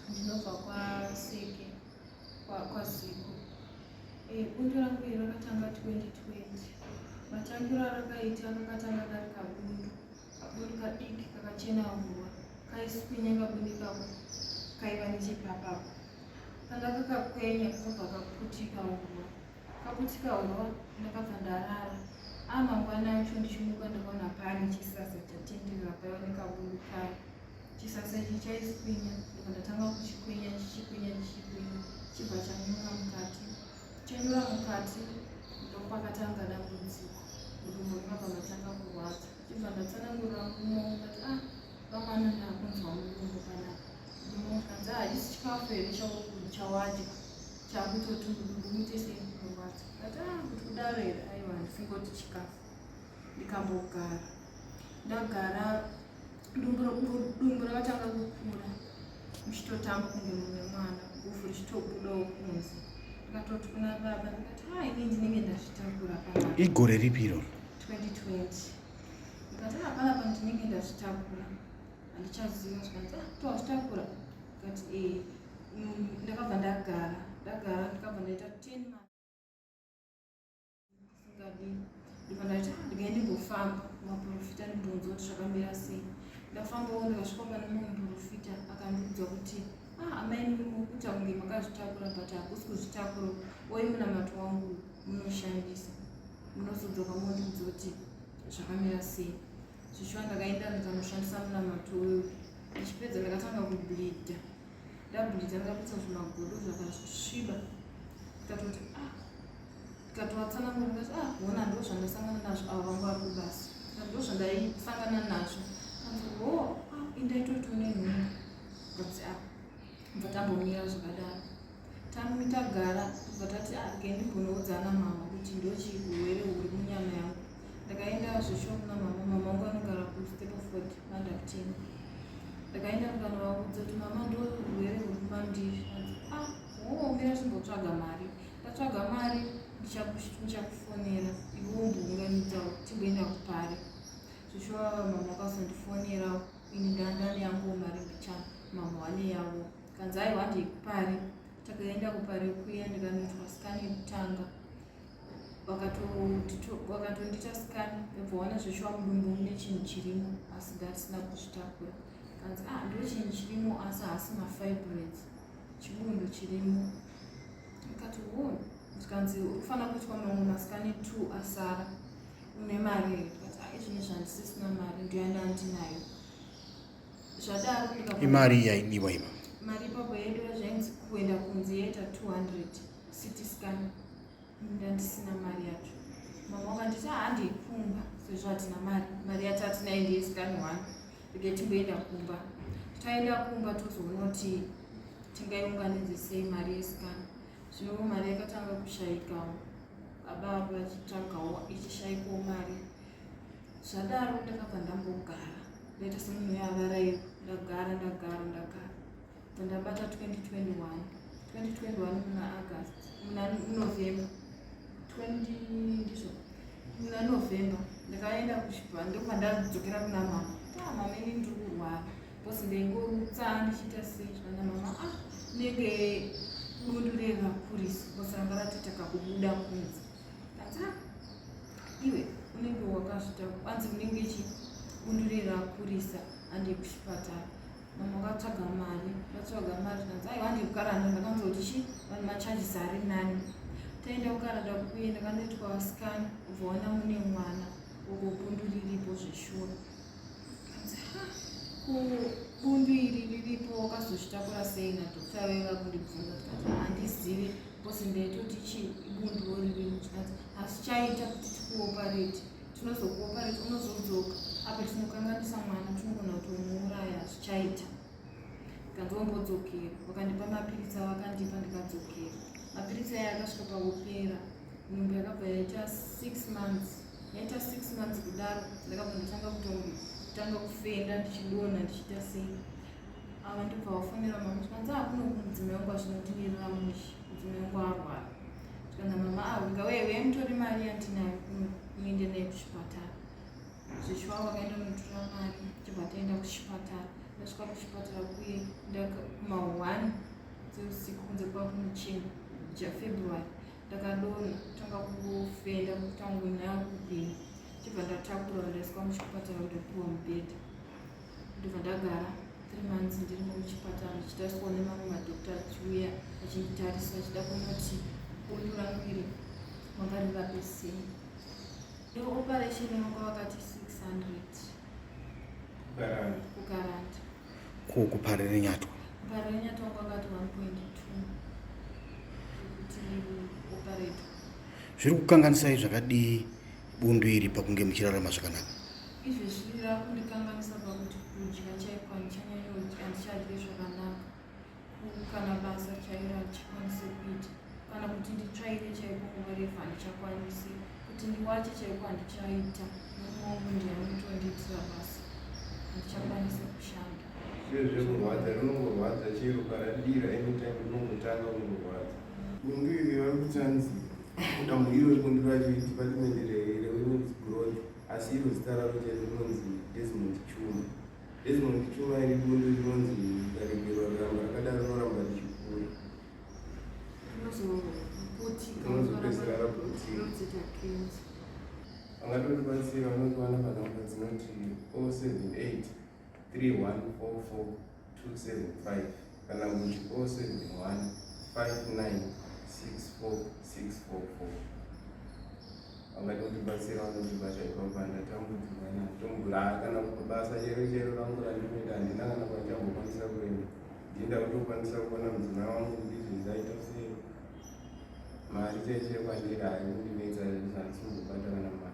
Ndinobva kwaSeke, kwaZiko. Bundu rangu iri rakatanga 2020. Matangiro arakaita kakatanga kari kabundu, kabundu kadiki kakachena hurwa, kaiswinya kabundu ikako kaiva nechepapapo. Pandakakakwenya kakabva kaputika hurwa. Kaputika hurwa ndakabva ndarara. Amangwana acho ndichimuka ndakaona pane chisasa chatenderera paiva nekabundu kaya. Chisasa ichi chaiswinya ndobva ndatanga kuchikwenya chichikwenya chichikwenya chibva chanyura mukati. Chanyura mukati ndopakatanga dambudziko. Mudumbu ndakabva ndatanga kurwadza. Chibva ndatsanangurira mumwe wangu ndati ah vamwana ndakunzwa mudumbu panapa. Mumwe wangu ah hachisi chikafu here chawadya chakutoti mudumbu muite sei kurwadza. Ndati ah kuti kudaro here aiwa handifungoti chikafu. Ndikambogara ndagara dumbu rakatanga kukura muchitotamba kunge mune mwana guvhu richitobudawo kunze ndikatoti kuna baba ndikati ha ini ndinenge ndazvitakura panapa. Igore ripi iroro? 2020. Ndikati ha panapa ndinenge ndazvitakura handichaziva. Zvikanzi ah towazvitakura? Ndikati ee. Ndakabva ndagara ndagara ndikabva ndaita 10 months ndibva ndaiti ah, ndigai ndimbofamba kumaprofita ndimbonzwa kuti zvakamira sei. Ndafambawo ndikasvika pane mumwe muprofita akandiudza kuti ah, amai mukuita kunge makazvitakura but hakusi kuzvitakura, oyi munamato wangu munoshandisa, munozodzoka mondiudza kuti zvakamira sei. Zvichiva ndakaenda ndikanoshandisa munamato uyu, ndichipedza ndakatanga kubleeda. Ndableeda ndakaputsa zvimagodo zvakasviba, ndikatoti ah, ndikatovatsanangura ndikati ah hona ndo zvandasangana nazvo, avo vangu vari kubasa ndo zvandaisangana nazvo. Kanzi ho ah indaitoti une nhumbu. Ndikati ah, bva tambomira zvakadaro. Tagara tobva tati ah regai ndimbonoudza ana mama kuti ndochirwere huri munyama yangu. Ndakaenda zvecho kuna mama, mama vangu vanogara kuStapleford Mandaptini. Ndakaenda ndikanovaudza kuti mama ndo urwere huri mandiri. Ah ho mira chimbotsvaga mari. Ndatsvaga mari ndichakufonera iwe umbounganidza timboenda kuPare. Zvichiva mama vakazondifonera ini ndandane yangu mari mbichana, mama wane yavo. Kanzi aiwa handei kuPare. Takaenda kuPare kuya ndikanoitwa scan yekutanga. Vakatondiita scan ndobva waona zvechiwa mudumbu mune chinhu chirimo asi ndatisina kuzvitakura. Kanzi ah ndo chinhu chirimo asi haasi mafibroids, chibundu chirimo. Ndikati ho, zvikanzi uri kufanira kuitwa mamwe masikani 2 asara, une mari here? Ndikati ah izvini zvandisisina mari, ndoyanda ndinayo. Zvadaro imari yaidiwa ipa mari ipapo yaidiwa zvainzi kuenda kunze yaita 200 CT scan, ndandisina mari yacho. Mama wakanditi handei kumba sezvo hatina mari, mari yatatinayo ndeye scan 1, rege timboenda kumba. Taenda kumba tozoona kuti tingaiunganidze sei mari yescan. Zvino mari yakatanga kushayikawo, baba vachitsvagawo ichishayikawo mari. Zvadaro ndakabva ndambogara ndaita semunhu uyavaraiwa, ndagara ndagara ndagara bva ndabata 2021 2021 muna August, muna November 20, ndizvo muna November ndakaenda kuchibva ndobva ndadzokera kuna mama. Ah mama ini ndiri kurwara because ndaingorutsa ndichiita sei. Zvikana mama ah nenge bundu rerakurisa because ranga ratoita kakubuda kunze. Kati ah iwe unenge wakazvita kwanzi unenge chi bundu rerakurisa, handei kuchipatara. Mama vakatsvaga mari, vatsvaga mari zvikanzi aiwa handei kuKaranda. Ndakanzwa kuti chi vanhu macharges ari nani. Taenda kuKaranda kuye ndakanoitwa scan ubva waona mune mwana uko bundu riripo zveshuwa. Kanzi ha kubundu iri riripo wakazozvitakura sei? Nadokta vaiva kundibvunza tikati handizivi because ndaitoti chi ibunduwo ririmo. Zvikanzi hazvichaita kuti tikuoparate, tinozokuoparate unozodzoka apa tinokanganisa mwana, tinogona kutomuuraya, hazvichaita. Ndikanzi wombodzokera. Vakandipa mapiritsi avakandipa ndikadzokera. Mapiritsi aya akasvika pakupera, nhumbu yakabva yaita 6 months. Yaita 6 months kudaro ndakabva ndatanga kutanga kufenda ndichidonha ndichiita sei. Ava ndobva vafonera mama zvikanzi ah kuno mudzimai wangu azvinondimirira mushe, mudzimai wangu arwara. Zvikanzi mama ah ngauye uyai mutore mari yandinayo kuno muende naye kuchipatara. Zvichiva vakaenda kunotora mari tibva taenda kuchipatara. Ndasvika kuchipatara kuye kuma-1 dzeusiku, kunze kwakunochena February. Ndakadonha, kutanga kufenda, kutanga kunaya, kugwinya. Chibva ndatakura, ndaiswa muchipatara, ndapiwa mubhedha, ndobva ndagara 3 months ndirimo muchipatara, ndichitariswa nemamwe madhokta achiuya achinditarisa, achida kuona kuti bundu rangu iri vangarirape sei. Operation yanga vakati 600. Kukaranda. Kukaranda. Ko kuParirenyatwa? Parirenyatwa wanga vakati 1.2 kuti operate. Zviri kukanganisai zvakadii bundu iri pakunge muchirarama zvakanaka? Izvezvi rakundikanganisa pakuti kudya chaiko handichanyanyodya, handichadyi zvakanaka. Kana basa chairo handichakwanisi kuita, kana kuti nditsvaire chaiko nguva refu handichakwanisi, kuti ndiwache chaiko handichaita. Murume wangu ndiye anotondiitira basa, handichakwanisi kushanda. Zviro zvekurwadza, rinongorwadza chero paradira, anytime rinongotanga kungorwadza. Bundu iri vari kutanzi dambu iro, bundu racho idepartment rewomen's growth, asi iro zita raro chairo rinonzi desmoid tumor. Desmoid tumor iri bundu rinonzi rikaregerwa raramba rakadaro, rinoramba richikura. Rinozoputika. Rinozopedzisira raputika. Rinozoita cancer. Vangatotibatsira vanotiwana panhamba dzinoti 078 3144 275 kana kuti 071 59 64 644. Vangatotibatsira vanotibata ipapa. Ndatambudzika natombura kana basa chero chero rangu randinoita handina kana kwachambokwanisa kuenda. Ndinda kutokwanisa kuona mudzimai wangu kuti izvi zvaita sei. Mari chaicho kwandiri haikundinetsa, handisimbobata kana mari.